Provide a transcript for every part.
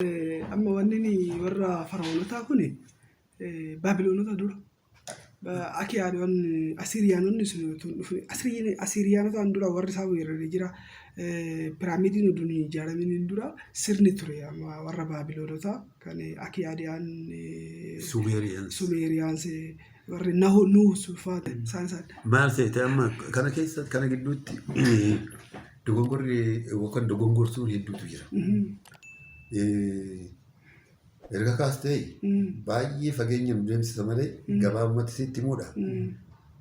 Amma wanni warra fara'oonotaa kun Baabiloonota dura Akiyaadhaan Asiriyaanonni sun otoo hin dhufin, Asiriyaanotaan dura warri isaan weeraree jira. Piraamidiin utuu hin ijaaramin dura sirni ture amma warra Baabiloonotaa kan Akiyaadiyaan, Sumeeriyaans. Sumeeriyaans, warri Nahu Nuus fa'aa isaan isaan. Maal seete, amma kana keessa kana gidduutti dogongorri yookaan dogongorsuun hedduutu jira. Erga kaastee baay'ee fageenya nu deemsisa malee gabaabumatti sitti himuudha.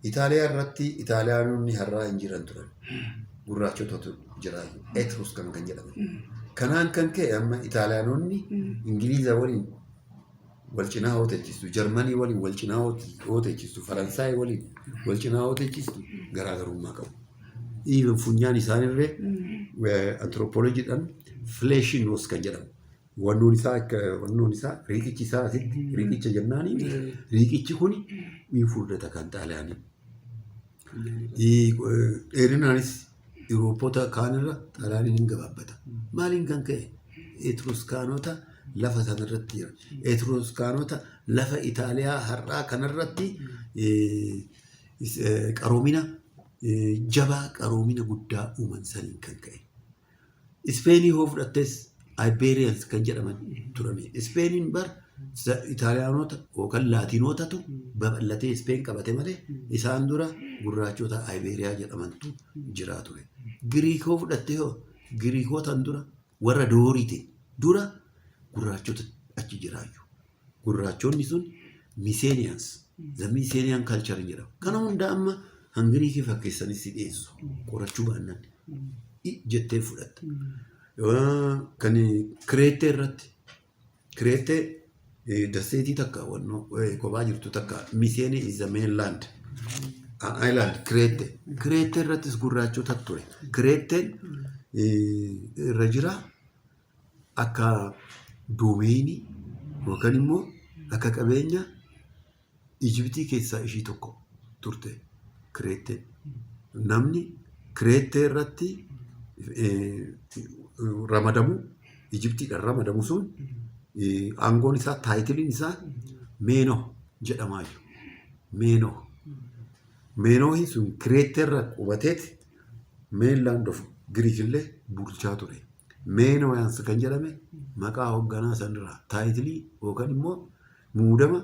Itaaliyaa irratti Itaaliyaanonni har'aa hin jiran turan. Gurraachotatu jiraayu. Etruscan kan jedhaman. Kanaan kan ka'e amma Itaaliyaanonni Ingiliiza waliin wal cinaa hoo teechistu, Jarmanii waliin wal cinaa hoo teechistu, Faransaay waliin wal cinaa hoo teechistu garaagarummaa qabu. Even funyaan isaanirree anthropologyidhaan fleshy nose kan jedhamu. Wannoon isaa akka wannoon isaa riiqichi isaa asitti riiqicha jennaani, riiqichi kun ni furdata kan Xaaliyaanii. Dheerinaanis Yurooppota kaanirra Xaaliyaaniin hin gabaabbata. Maaliin kan ka'e? Etruskaanota lafa sanarratti jiran. Etruskaanota lafa Itaaliyaa har'aa kanarratti qaroomina jabaa, qaroomina guddaa uuman saniin kan ka'e. Ispeenii hoo fudhattes Iberians kan jedhaman turani. Ispeeniin bar Itaaliyaanota yookaan Laatiinootatu babal'atee Ispeen qabate malee isaan dura gurraachota Ibeeriyaa jedhamantu jiraa ture. Giriik hoo fudhatte hoo, Giriikotan dura warra Dooriitiin dura gurraachota achi jiraayu. Gurraachonni sun Mycenaeans, the Mycenaean culture jedhamu. Kana hunda amma Hangiriikii fakkeessanis si dhiyeessu qorachuu baannaan jettee fudhatta. Kan Kireettee irratti, Kireettee dasseetii takka wannoo kophaa jirtu takka, Miseenii is the mainland. An island Kireettee. Kireettee irrattis gurraachota ture. Kireetteen irra jira akka domainii yookaan immoo akka qabeenya Ijibtii keessaa ishii tokko turte Kireetteen. Namni Kireettee irratti ramadamu, Ijibtiidhaan ramadamu sun, aangoon isaa, titleiin isaa Meenoo jedhamaa jiru. Meenoo. Meenoohin sun Kireettee irra qubateeti mainland of Greek illee bulchaa ture. Minoans kan jedhame maqaa hoogganaa sanirraa, titleii yookaan immoo muudama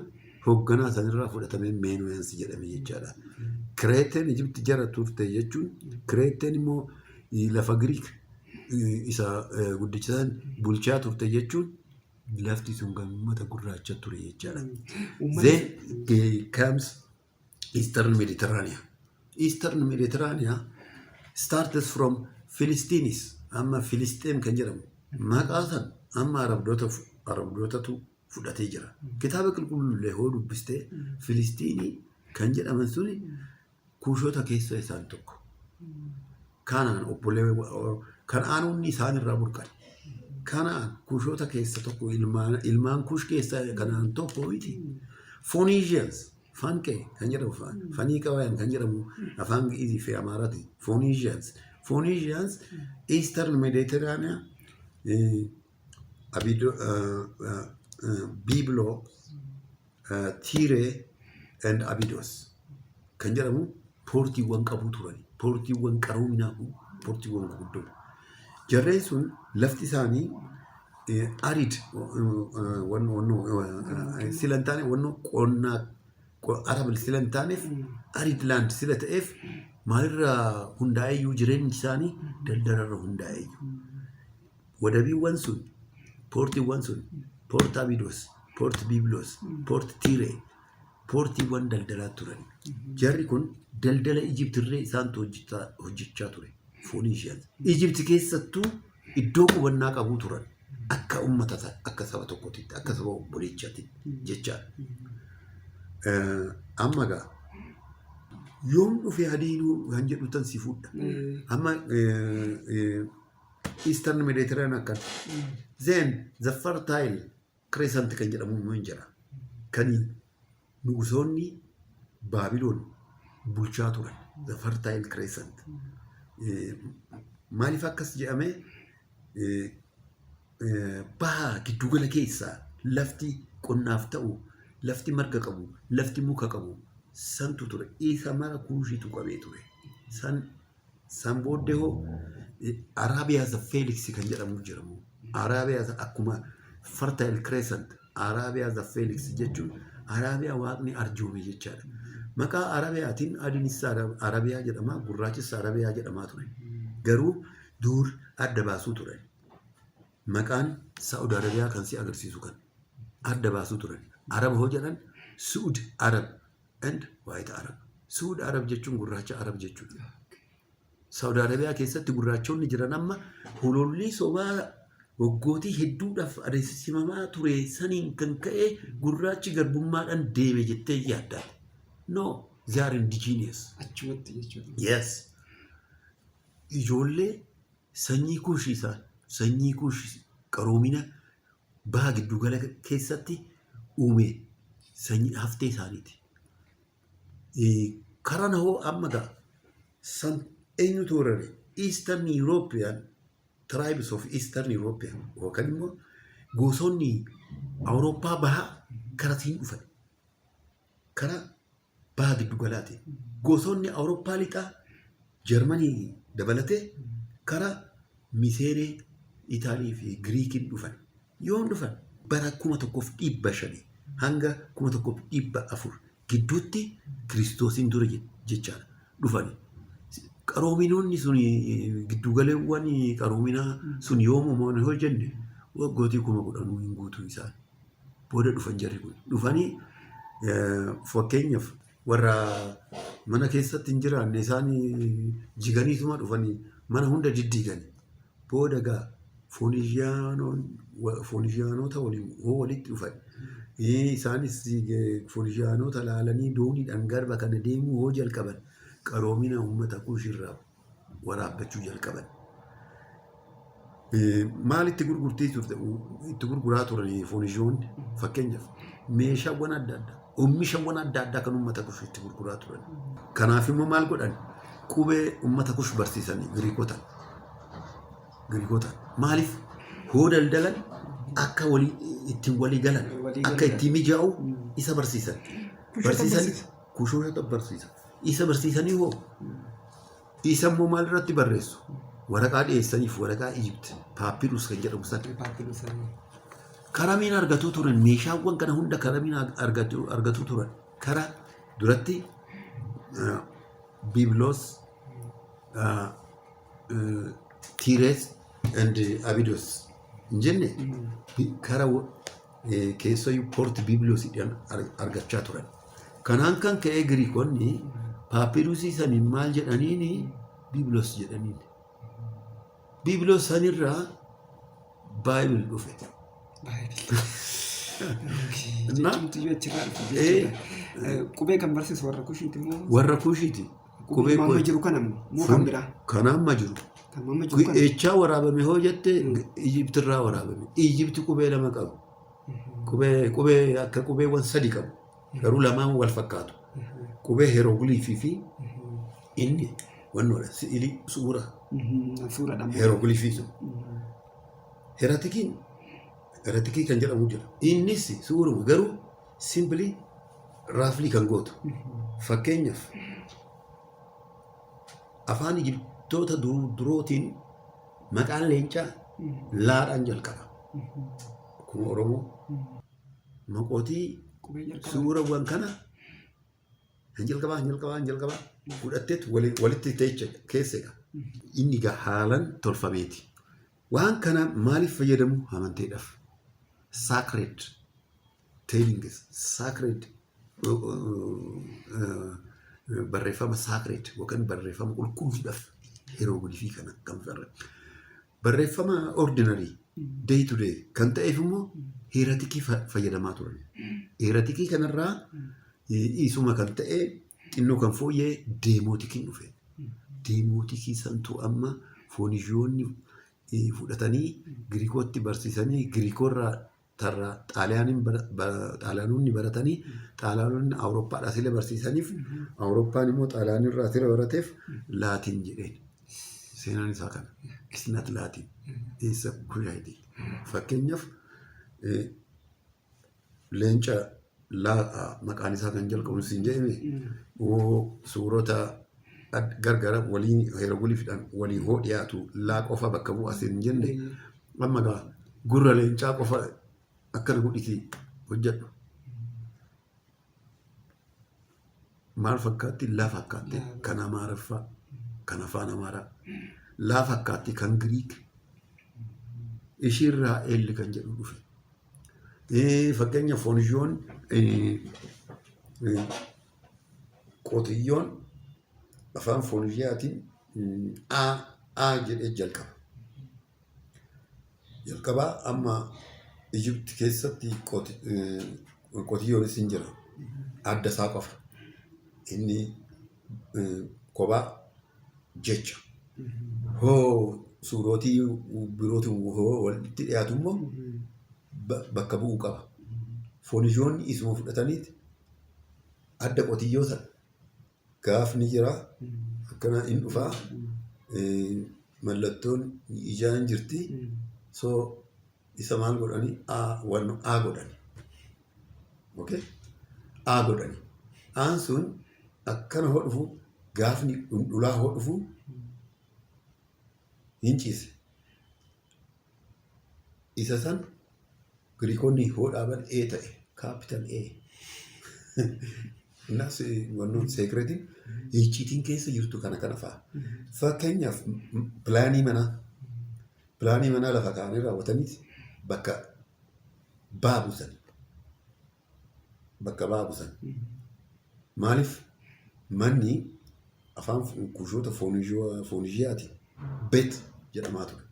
hoogganaa sanirraa fudhatamee Minoans jedhame jechaadha. Kireeteen Ijipti jara turte jechuun, Kireeteen immoo lafa Giriik isa guddicha san bulchaa turte jechuun lafti sun kan uummata gurraacha ture jechaadha. Then comes Eastern Mediterranean. Eastern Mediterranean starts from Philistines. Amma Filisxeem kan jedhamu maqaa san amma Arabdootatu fudhatee jira. Kitaaba qulqulluu hoo dubbistee, Filistiinii kan jedhaman suni Kuushota keessa isaan tokko. Kanaan obbolee Kana'aanonni isaan irraa burqan. Kana'aan Kuushota keessa tokko, ilmaan Kuush keessa Kana'aan tokko miti. Phoenicians, Fanqee kan jedhamu, Faniiqawaan kan jedhamu afaan Gi'izii fi Amaaraati. Phoenicians. Phoenicians Eastern Mediterranean, Abido, Biblo, Tiiree and Abidos kan jedhamu portiiwwan qabu turan. Portiiwwan qaroominaa, portiiwwan gurguddoo. Jarreen sun lafti isaanii arid sila hin taane, wannoo qonnaa arable sila hin taaneef, arid land sila ta'eef, maalirra hundaa'eyyuu jireenyi isaanii daldalarra hundaa'eyyuu. Wadabiiwwan sun, portiiwwan sun, Port Abidos, Port Biblos, Port Tiiree, portiiwwan daldalaa turan. Jarri kun daldala Ijiptirree isaantu hojjechaa ture. Phoenicians. Ijipti keessattuu iddoo qubannaa qabuu turan. Akka uummata, akka saba tokkootitti, akka saba obboleechaatti jechaadha. Amma gaa yoom dhufe adiinuu kan jedhu tan si fudha. Amma Eastern Mediterranean akkan. Then the Fertile Crescent kan jedhamu immoo hin jira. Kan nugusoonni Baabiloon bulchaa turan. The Fertile Crescent. Maaliif akkas jedhame? Baha giddugala keessaa lafti qonnaaf ta'u, lafti marga qabu, lafti muka qabu santu ture. Isa mara Kuushitu qabee ture. San booddee hoo Araabiyaa the Felix kan jedhamu jiramu. Araabiyaa akkuma Fertile Crescent, Araabiyaa the Felix jechuun Araabiyaa waaqni arjoome jechaadha. Maqaa Arabiyaatiin adiinis Arabiyaa jedhama, gurraachis Arabiyaa jedhamaa ture. Garuu dur adda baasuu turan. Maqaan Saa'ud Arabiyaa kan si agarsiisu kan adda baasuu turan. Arab hoo jedhan, Su'ud Arab and White Arab. Su'ud Arab jechuun gurraacha Arab jechuudha. Saa'ud Arabiyaa keessatti gurraachonni jiran amma hololli sobaa waggootii hedduudhaaf adeemsifamaa ture saniin kan ka'e gurraachi garbummaadhaan deeme jettee yaaddaate. No, they are indigenous. Achumatti jechuudha. Yes. Ijoollee sanyii Kuush isaan sanyii Kuush qaroomina baha giddugala keessatti uume sanyii haftee isaaniiti. Karana hoo amma ga'a san eenyutu weerare? Eastern European tribes of Eastern European yookaan immoo gosoonni Awurooppaa bahaa karasiin dhufan. Karaa baha giddugalaatiin. Gosoonni Awurooppaa lixaa Jarmanii dabalatee karaa Miseenee, Itaalii fi Giriikiin dhufan. Yoom dhufan? Bara 1500 hanga 1400 gidduutti Kiristoosiin dura jechaadha dhufani. Qaroominoonni sun, giddugaleewwan qaroominaa sun yoom uumaman yoo jenne, waggootii 10,000 hin guutuu isaan. Booda dhufan jarri kun. Dhufanii fakkeenyaaf warra mana keessatti hin jiraanne isaan jiganiituma dhufanii mana hunda diddiigani. Booda gaa Foonijiyaanota waliin hoo walitti dhufan. Isaanis Foonijiyaanota laalanii dooniidhaan garba kana deemuu hoo jalqaban qaroomina uummata Kuush irraa waraabbachuu jalqaban. Maal itti gurgurtii turte, itti gurguraa turan Foonijiyoonni? Fakkeenyaaf meeshaawwan adda addaa, oomishawwan adda addaa kan uummata Kush itti gurguraa turan. Kanaaf immoo maal godhan? Qubee uummata Kush barsiisanii Giriikota. Giriikota maaliif hoo daldalan akka walii ittiin walii galan Walii akka galan. ittiin mijaa'u isa barsiisan. Kushoota Barsiisanii barsiisa. Kushoota barsiisan. Isa barsiisanii hoo isa immoo maal irratti barreessu? Waraqaa dhiyeessaniif, waraqaa Ijipt paappirus kan jedhamu sana. Paappiruus. Karamiin argatuu turan meeshaawwan kana hunda? Karamiin argatuu turan? Kara duratti Biibloos, Tiirees and Abidos hin jenne, kara keessayyuu port Biibloos argachaa turan. Kanaan kan ka'e Giriikonni paappirusii saniin maal jedhaniini? Biibloos jedhaniin. Biibloos sanirraa Bible dhufe. Jechuun achirraa dhufe jechuudha. Qubee kan barsiisu warra Kushiiti moo? Warra Kushiiti. Qubee amma jiru kana moo kan biraa? Kan amma jiru. Kan amma jiru kana. Eechaa waraabame hoo jette, Ijiptirraa waraabame. Ijipti qubee lama qabu. Qubee akka qubeewwan sadi qabu. Garuu lamaan wal fakkaatu. Qubee heeroogliifii fi inni wannoodha si'ilii suura Suuraadhaan. Heeroogliifii sun. Heeratikiin, heeratikii kan jedhamu jira. Innis suuruma garuu simply roughly kan gootu. Fakkeenyaaf afaan Ijiptoota durootiin maqaan leencaa laadhaan jalqaba. Akkuma Oromoo maqootii Qubee jalqaba. Suurawwan kana hin jalqabaa, hin jalqabaa, hin jalqabaa fudhatteet walitti teecha keessa egaa. Inni egaa haalan tolfameeti. Waan kana maaliif fayyadamu? Amanteedhaaf. Sacred tellings, sacred barreeffama, sacred yookaan barreeffama qulqulluudhaaf hieroglifii kana kan barreeffama ordinary day to day kan ta'eef immoo hieratikii fayyadamaa turan. Hieratikii kanarraa isuma kan ta'e xinnoo kan fooyya'e deemootikiin dhufe. Deemootikii santu amma Foonijiyoonni fudhatanii Giriikootti barsiisanii, Giriikoorraa tarraa Xaaliyaanonni baratanii, Xaaliyaanonni Awurooppaadhaa sila barsiisaniif, Awurooppaan immoo Xaaliyaanirraa sila barateef Laatiin jedheen. Seenaan isaa kana. It's not Laatiin. It's a Kushite. Fakkeenyaaf leenca laa maqaan isaa kan jalqabu siin jedhame hoo suurota gargara waliin heerogilifiidhaan walii hoo dhiyaatu laa qofa bakka bu'a siin jenne, amma gaa gurra leencaa qofa akkana godhiti hojjedhu. Maal fakkaatti? Laa fakkaatti kan Amaaraffaa, kan afaan Amaaraa. Laa fakkaatti kan Giriik. Ishiirraa eelli kan jedhu dhufe. Fakkeenya fooniyyoon qotiyyoon afaan fooniyyaatiin A A jedhee jalqaba. Jalqabaa amma Ijipti keessatti qotiyyoonis hin jira. Adda isaa qofa. Inni kophaa jecha. Hoo suurootii birootiin hoo walitti dhiyaatu immoo bakka bu'uu qaba. Fooniyyoonni isuma fudhataniiti adda qotiyyoo sana gaafni jira, akkana hin dhufaa, mallattoon ijaa hin jirti. So isa maal godhanii? A waan A godhani. Okay? A godhani. Aan sun akkana hoo dhufu, gaafni dhundhulaa hoo dhufu hin ciise. Isa san Giriikonni hoo dhaaban A ta'e, capital A. Innas wannoon secretiin icciitiin keessa jirtu kana kana fa'a. Fakkeenyaaf pilaanii manaa lafa kaa'anii raawwataniiti bakka baa buusan. Bakka baa buusan. Maaliif manni afaan kushoota fooniyyaati bet jedhamaa ture.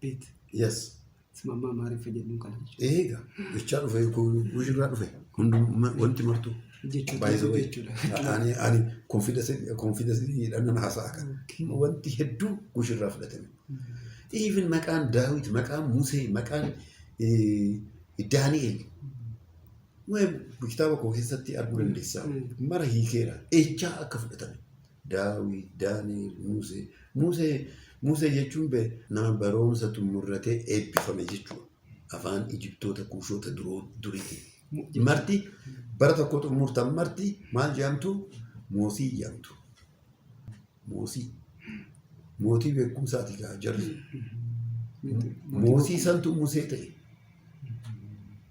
Bet. Yes. Isuma Amaariffa jennuun kana jechuudha. Eega jechaa dhufe, kushirraa dhufe hundummaa wanti martuu. Jechoota By the way, jechuudha. ani confidence nan haasa'a kan. Wanti hedduu kushirraa fudhatame. Even maqaan Daawit, maqaan Musee, maqaan Daani'el. Kitaaba koo keessatti arguu dandeessaa. Mara hiikeera. Echaa akka fudhatame. Daawit, Daani'el, Musee. Musee jechuun nama barumsa xumurratee eebbifame jechuudha. Afaan Ijiptoota kuushoota duriitiin. Marti bara tokko xumurtan marti maal jedhamtu? Moosii jedhamtu. Moosii. Mootii beekumsaati gaa jarri. Moosii santu Musee ta'e.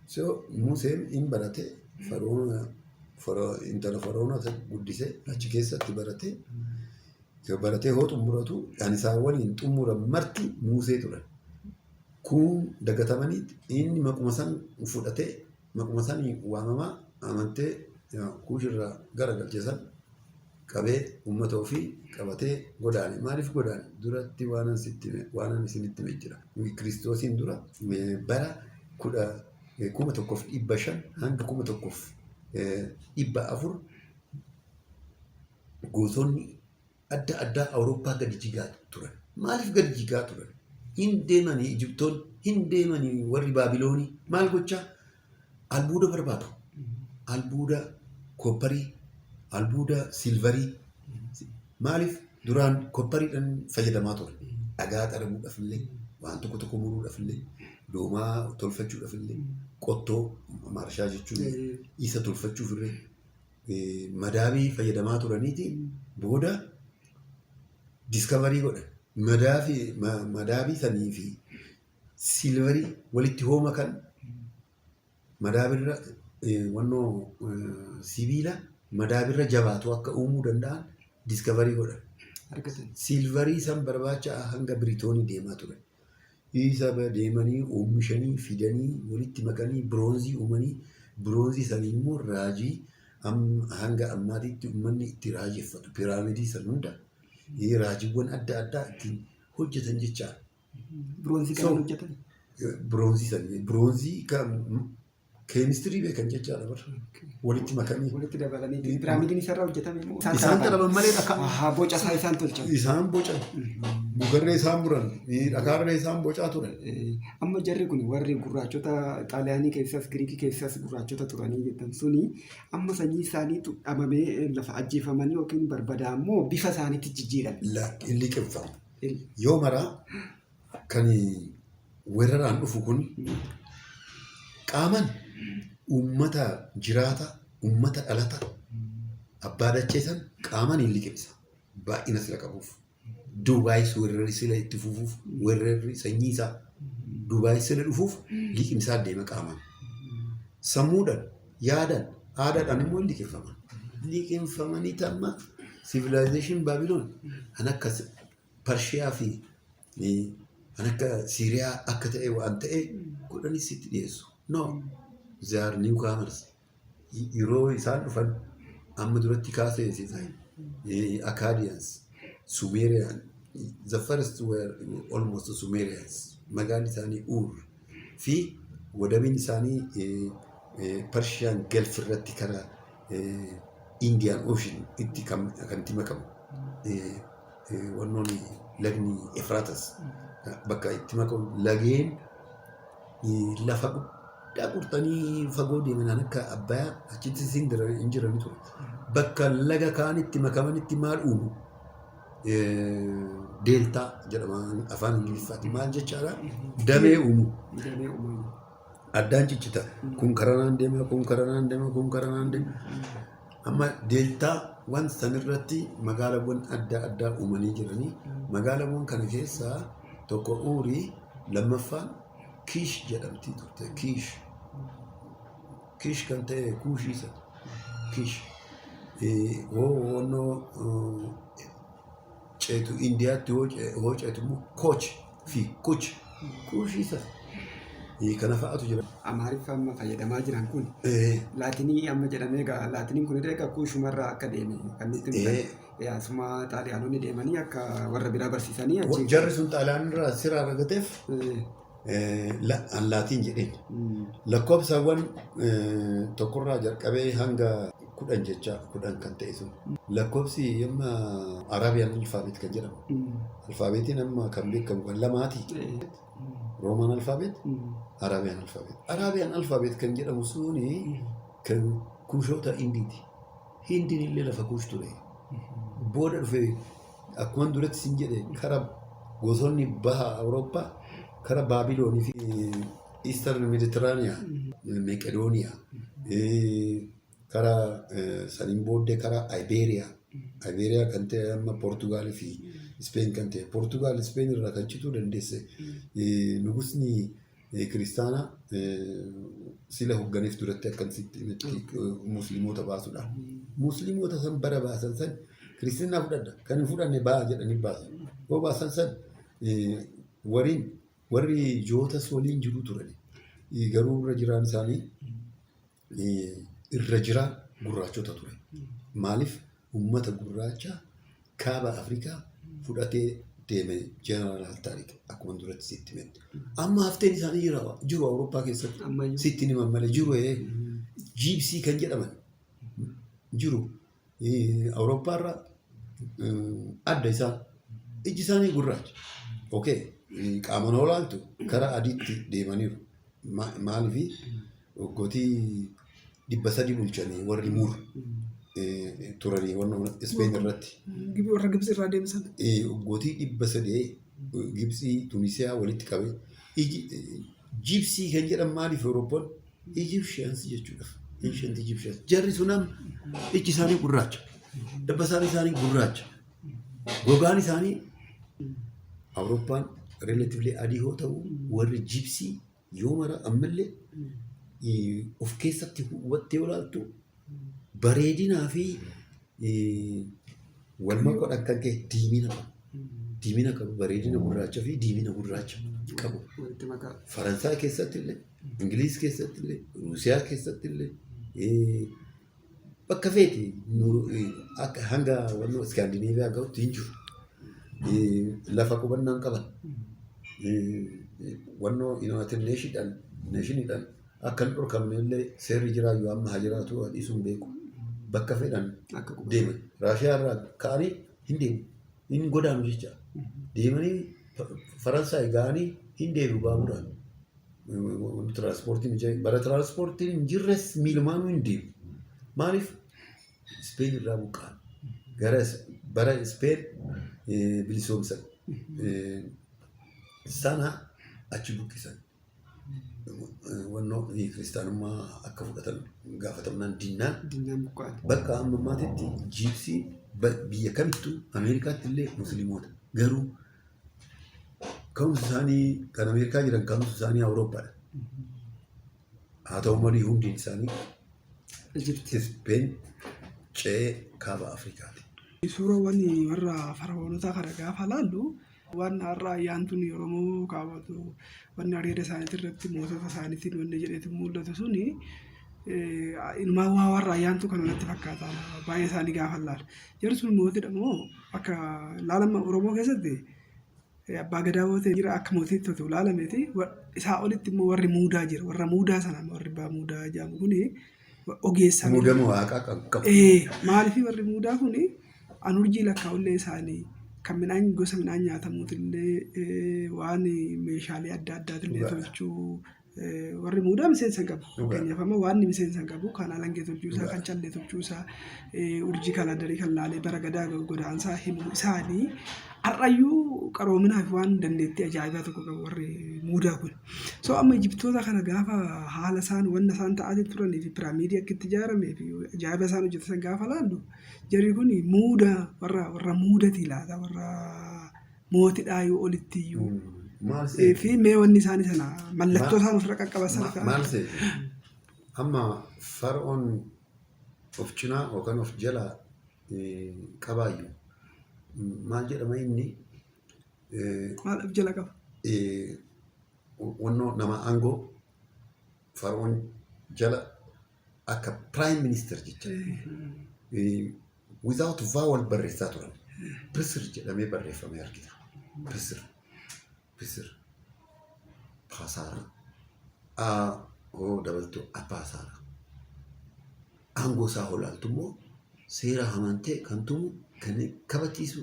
So Museen hin barate, faroona intala faroona guddise achi keessatti barate. Baratee hoo xumuratu kan isaan waliin xumuran marti Musee turan. Kun dagatamanii inni maquma san fudhatee maquma san waamamaa amantee kuushirraa garagalche san qabee uummata ofii qabatee godaane. Maaliif godaane? Duratti waanan isinitti hime jira. Kiristoosiin dura bara 1500 hanga 1400 gosoonni adda addaa Awurooppaa gadi jigaa turan. Maaliif gadi jigaa turan? Hin deemanii Ijiptoonni, hin deemanii warri Baabiloonii maal gochaa? Albuuda barbaadu. Albuuda copperii, albuuda silverii. Maaliif duraan copperiidhaan fayyadamaa turan? Dhagaa xarabuudhaaf illee, waan tokko tokko muruudhaaf illee, doomaa tolfachuudhaaf illee, qottoo maarshaa jechuun isa tolfachuuf illee madaabii fayyadamaa turaniiti booda discovery godhan. Madaabii sanii fi silverii walitti hooma kan madaabirra wannoo sibiila madaabirra jabaatu akka uumuu danda'an discovery godhan. Argatan. Silverii san barbaacha hanga Biritoonii deemaa turan. Isa deemanii oomishanii fidanii walitti makanii biroonzii uumanii, biroonzii sanii immoo raajii hanga ammaatitti uummanni itti raajeffatu piraamidii san hunda raajiiwwan adda addaa ittiin hojjetan jechaadha. Biroonzii kan hojjetan. Biroonzii sanii, biroonzii kan keemistirii beekan jechaadha bara. Walitti makanii. Walitti dabalanii piraamidiin isarraa hojjetame immoo. Isaan xaraban malee dhakaa. Ahaa, boca isaa isaan tolchan. Isaan bocan. Mukarree isaan muran. Dhakaarree isaan bocaa turan. Amma jarri kun warri gurraachota Xaaliyaanii keessas Giriikii keessas gurraachota turanii jettan suni amma sanyii isaaniitu dhabamee lafa ajjeefamanii yookiin barbadaa'an moo bifa isaaniitti jijjiirame? Liqimfama. Yoo maraa kan Weeraraan dhufu kun qaaman uummata jiraata, uummata dhalata, abbaa dachee san qaaman hin liqimsa. Baay'ina sila qabuuf. Duubaayis weerarri sila itti fufuuf, weerarri sanyii isaa duubaayis sila dhufuuf liqimsaa deema qaaman. Sammuudhaan, yaadaan, aadaadhaan immoo hin liqimfaman. Liqimfamanii tamma civilization Baabiloon kan akka Parshiyaa fi kan akka Siiriyaa akka ta'e waan ta'e godhanii sitti dhiyeessu. No, they are newcomers. Yeroo isaan dhufan amma duratti kaasee siisaan Akkadians, Sumerian, the first were almost Sumerians. Magaalli isaanii Ur fi wadabiin isaanii Persian Gulf irratti karaa Indian Ocean itti kan itti makamu. Wannoon lagni Efraatas bakka itti makamu, lageen lafa guddaa qurxanii fagoo deeman akka Abbayaa achitti hin jirani ture. Bakka laga kaanitti makamanitti maal uumu? Delta jedhama afaan Ingiliffaatti. Maal jechaadha? Damee uumu. Damee uumamu. Addaan ciccita. Kun karanaan deema, kun karanaan deema, kun karanaan deema. Amma delta waan sanirratti magaalaawwan adda addaa uumanii jiranii. Magaalaawwan kana keessaa tokko Uurii, lammaffaan Kiish jedhamti turte. Kiish. Kiish kan ta'e Kuushii sana. Kiish. Hoo wannoo ceetu Indiyaatti hoo ceetu immoo Kooch fi Kuch. Kuushii sana. Kana fa'aatu jira. Amaariffa amma fayyadamaa jiran kun Laatinii amma jedhamee egaa Laatiniin kun illee egaa kuushumarraa akka deeme kan nutti himan. Asuma Xaaliyaanonni deemanii akka warra biraa barsiisanii achi. Jarri sun Xaaliyaan irraa siraa argateef an Laatiin jedheen. Lakkoofsawwan tokkorraa jalqabee hanga 10 jecha 10 kan ta'e sun. Lakkoofsi amma Arabian alphabet kan jedhamu. Alfaabeetiin amma kan beekamu kan lamaati. Roman alphabet, Arabian alphabet. Arabian alphabet kan jedhamu suni kan Kuushoota Hindiiti. Hindiin illee lafa Kuush ture. Booda dhufe akkuma duratti sin jedhe kara gosoonni baha Awurooppaa kara Baabiloonii fi Eastern Mediterranean, Meqedooniyaa, kara saniin booddee kara Ibeeriyaa. Ibeeriyaa kan ta'e amma Poortugaalii fi Speen kan ta'e. Poortugaal Speen irraa kan cituu dandeesse nugusni kiristaanaa sila hoogganeef duratti akkasitti musliimoota baasudha. Musliimoota san bara baasan san kiristinnaa fudhadha kan hin fudhanne ba'a jedhanii baasan. Yoo baasan san wariin warri jootas waliin jiru turani. Garuu irra jiraan isaanii irra jiraa gurraachota ture. Maaliif uummata gurraacha kaaba Afrikaa fudhatee deeme Jeneraal Taarik akkuma duratti sitti himetti. Amma hafteen isaanii jira jiru Awurooppaa keessatti. Ammayyuu. Sitti himan malee jiru Gypsy kan jedhaman jiru. Awurooppaarra adda isaan iji isaanii gurraacha. Okay, qaamaan olaaltu karaa adiitti deemaniiru. Maaliif waggootii 300 bulchanii warri Muur turanii warra Ispeen irratti. Warra Gibxi irraa deemsan. Waggootii 300 Gibxii, Tunisiyaa walitti qabee Gypsy kan jedhan maaliif Awurooppaan Egyptians jechuudha. Ancient Egyptians. Jarri sun amma iji isaanii gurraacha. Dabbasaan isaanii gurraacha. Gogaan isaanii Awurooppaan relatively adii yoo ta'u warri Gypsy yoo mara ammallee of keessatti hubattee olaaltu bareedinaa fi wal makuudhaan kan ka'e diimina qabu. Diimina qabu, bareedina gurraacha fi diimina gurraacha qabu. Walitti makaa. Faransaay keessatti illee, Ingiliiz keessatti illee, Ruusiyaa keessatti illee bakka feeti akka hanga wannoo Iskaandineeviyaa ga'utti hin jiru. Lafa qubannaan qaban. Wannoo United Nationiidhaan akka hin dhorkamne illee seerri jiraayyuu amma haa jiraatu dhiisuun beeku. Bakka fedhan Akka qubatan. Deeman. Raashiyaa irraa ka'anii hin deemu. Hin godaanu jecha. Deemanii Faransaay ga'anii hin deebi'u baaburaan. Tiraanspoortiin hin bara tiraanspoortiin hin jirres miilumaanuu hin deemu. Maaliif? Ispeen irraa buqqa'an. Gara bara Ispeen bilisoomsan. Sana Achi buqqisan. Wannoo kiristaanummaa akka fudhatan gaafatamnaan dinnaan Dinnaan buqqa'an. Bakka amma ammaatitti Jiipsii biyya kamittuu Ameerikaatti illee musliimoota. Garuu ka'umsi isaanii kan Ameerikaa jiran ka'umsi isaanii Awurooppaadha. Haa ta'u malee hundeen isaanii Ijipti. Ispeen ce'ee kaaba Afrikaati. Suuraawwan warra fara'oonotaa kana gaafa laallu waan har'a ayyaantuun Oromoo kaawwatu wanni areeda isaaniitii irratti mootota isaaniitiin wanni jedheetu mul'atu suni inumaa waa warra ayyaantuu kana natti fakkaata baay'ee isaanii gaafa laalu. Jarri sun mootiidha moo akka laalama Oromoo keessatti abbaa gadaa yoo ta'e jira akka mootiitti otoo ilaalameeti isaa olitti immoo warri muudaa jira warra muudaa sana warri abbaa muudaa jedhamu kuni ogeessa. Muudama waaqaa kan qabu. Maaliif warri muudaa kuni an urjii lakkaa'ullee isaanii kan midhaan gosa midhaan nyaatamuutillee waan meeshaalee adda addaatillee tolchuu warri muudaa miseensa hin qabu. Fakkeenyaaf amma waan miseensa hin qabu kan alangee tolchuu isaa kan callee tolchuu isaa urjii kaalandarii kan laalee bara gadaa godaansaa himuu isaanii har'ayyuu qaroominaaf waan dandeettii ajaa'ibaa tokko qabu warri muudaa kun. So amma Ijiptoota kana gaafa haala isaan wanna isaan ta'aa turanii fi piraamiidii akka itti ijaaramee fi ajaa'iba isaan hojjetan gaafa laallu jarri kun muudaa warra muudatii laata warra mootidhaa yoo olitti iyyuu. Maal seeti? Fi mee wanni isaanii sana mallattoo isaan ofirra qaqqaban sana ta'a. Maal seeti? Amma fara'oon of cinaa yookaan of jalaa qabaayyu maal jedhama inni Maal of jala qaba? Wannoo nama aangoo fara'oon jala akka prime minister jecha without vowel barreessaa turan. Pisir jedhamee barreeffamee argita. Pisir. Pisir. Paasaara. A hoo dabaltu apaasaara. Aangoo isaa olaaltu immoo seera amantee kan tumu kan kabachiisu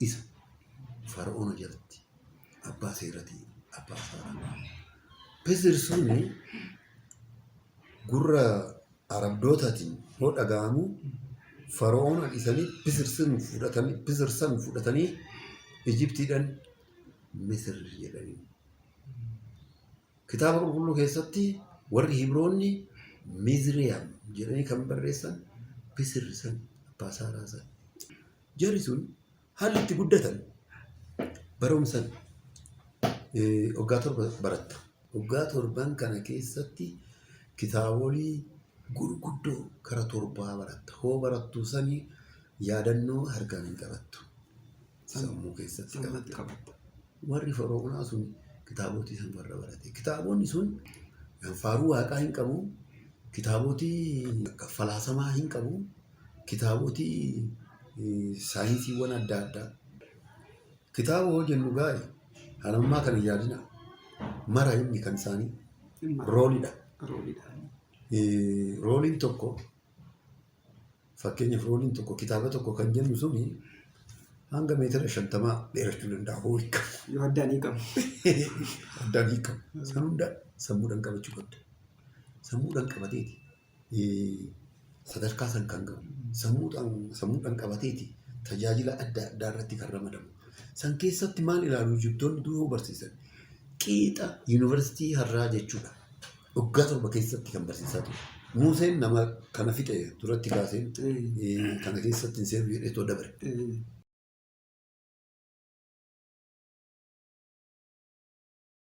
isa. Fara'oona jalatti abbaa seeratii abbaa saaraa. Pisir suni gurra Arabdootaatiin yoo dhaga'amu Fara'oona dhiisanii Pisir san fudhatanii Pisir san fudhatanii Ijiptiidhaan Misir jedhanii. Kitaaba qulqulluu keessatti warri Hibroonni Mizriyaam jedhanii kan barreessan Pisir san abbaa saaraa san. Jarri sun haalli itti guddatan barumsan waggaa 7 baratta. Waggaa torban kana keessatti kitaabolii gurguddoo kara torbaa baratta. Hoo barattu sanii yaadannoo harkaan hin qabattu. Sammuu keessatti Sammuutti qabatta. Qabatta. Warri Fara'oonaa sun kitaabotii san warra barate. Kitaabonni sun faaruu waaqaa hin qabu. Kitaabotii falaasamaa hin qabu. Kitaabotii saayinsiiwwan adda addaa. Kitaaba hoo jennu gaa'e halammaa kana yaadina. Mara inni kan isaanii roolidha. Roolidha. Rooliin tokko fakkeenyaaf rooliin tokko kitaaba tokko kan jennu suni hanga meetira 50 dheerachuu danda'a hoo hiikamu. Yoo addaan hiikamu. Addaan hiikamu. San hunda sammuudhaan qabachuu qabda. Sammuudhaan qabateeti sadarkaa san kan gahu. Sammuudhaan qabateeti tajaajila adda addaa irratti kan ramadamu. San keessatti maal ilaalu Ijiptoonni duruu barsiisan? Qiixa yuunivarsiitii har'aa jechuudha. Waggaa 7 keessatti kan barsiisaa ture. Museen nama kana fixe duratti kaaseen kana keessatti hin seenu jedhee too dabre.